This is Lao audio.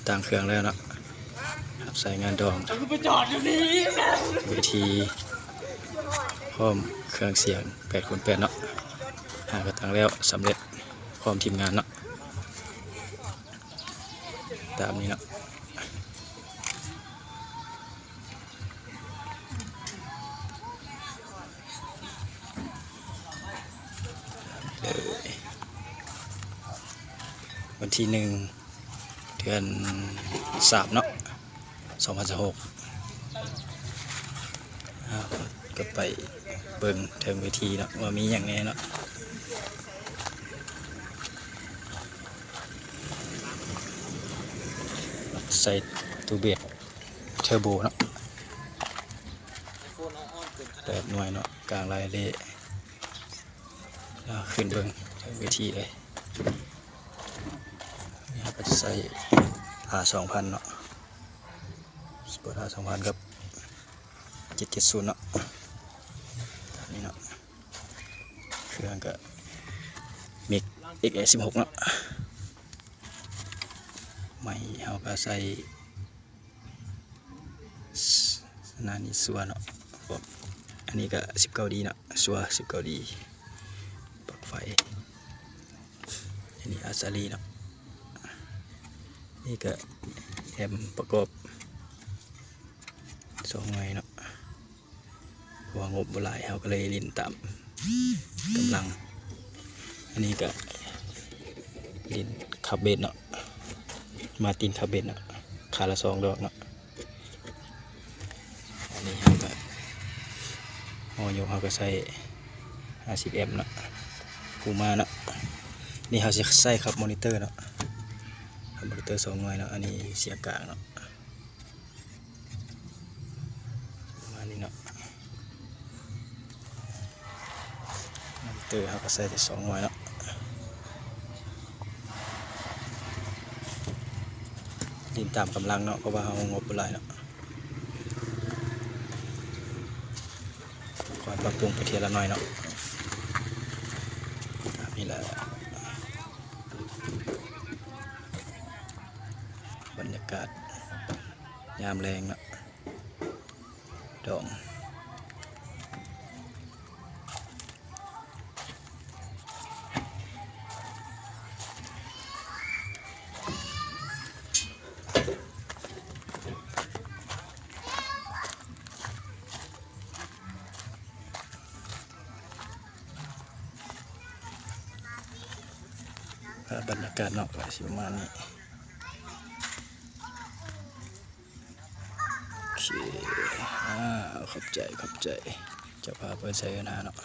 ຕັ້ງເຄື່ອງແລ້ວເນາະ ຮັບໃຊ້ງານດອງ ເວທີ ພ້ອມເຄື່ອງສຽງແປດຄູນແປດເນາະ ຫາກະຕັ້ງແລ້ວສຳເລັດ ພ້ອມທີມງານເນາະ ຕາມນີ້ເນາະ. ວັນທີໜຶ່ງ ເດືອນສາມເນາະ ສອງພັນຊາວຫົກ ເຮົາກະໄປເບິ່ງເທິງເວທີເນາະ ວ່າມີຫຍັງແດ່ເນາະ. ໃສ່ຕູ້ເບສເທີໂບເນາະ ແປດໜ່ວຍເນາະ ກາງລາຍເລ ຂຶ້ນເບິ່ງເທິງເວທີເລີຍ. ນີ້ເຮົາກະຈະໃສ່ ອາ ສອງພັນເນາະ ສະປອດ ອາ ສອງພັນ ກັບ ເຈັດເຈັດສູນເນາະ ນີ້ເນາະ. ເຄື່ອງກະມິກ ເອັກເອ ສິບຫົກເນາະ ໄມເຮົາກະໃສ່ ອັນນີ້ຊັວເນາະ ອັນນີ້ກະສິບເກົ້າດີເນາະ ຊັວສິບເກົ້າດີ ປລັກໄຟ ອັນນີ້ອາຊາລີເນາະ ນີ້ກະແອມປະກອບສອງໜ່ວຍເນາະ. ເພາະວ່າງົບບໍ່ຫຼາຍ ເຮົາກະເລີຍຫຼິ້ນຕາມກຳລັງ. ອັນນີ້ກະຫຼິ້ນຄັບເບສເນາະ ມາຕິນຄັບເບສເນາະ ຂ້າງລະສອງດອກເນາະ. ອັນນີ້ເຮົາກະ ຫໍຍົກເຮົາກະໃສ່ຫ້າສິບແອມເນາະ ຄູມາເນາະ. ນີ້ເຮົາຊິໃສ່ຄັບມໍນິເຕີເນາະ ຄັບມໍນິເຕີສອງໜ່ວຍເນາະ ອັນນີ້ສຽງກາງເນາະ. ປະມານນີ້ເນາະ ເຕີເຮົາກະໃສ່ແຕ່ສອງໜ່ວຍເນາະ ຫຼິ້ນຕາມກຳລັງເນາະ ເພາະວ່າເຮົາງົບບໍ່ຫຼາຍເນາະ ຄ່ອຍປັບປຸງໄປເທື່ອລະໜ້ອຍເນາະ. ນີ້ແຫຼະ ບັນຍາກາດຍາມແລງເນາະ ດອງ. ພາບບັນຍາກາດເນາະ ກະຊິປະມານນີ້. ໂອເຄ ອາ ຂອບໃຈ ຂອບໃຈ ເຈົ້າພາບເພິ່ນໃສ່ເງິນຫາເນາະ.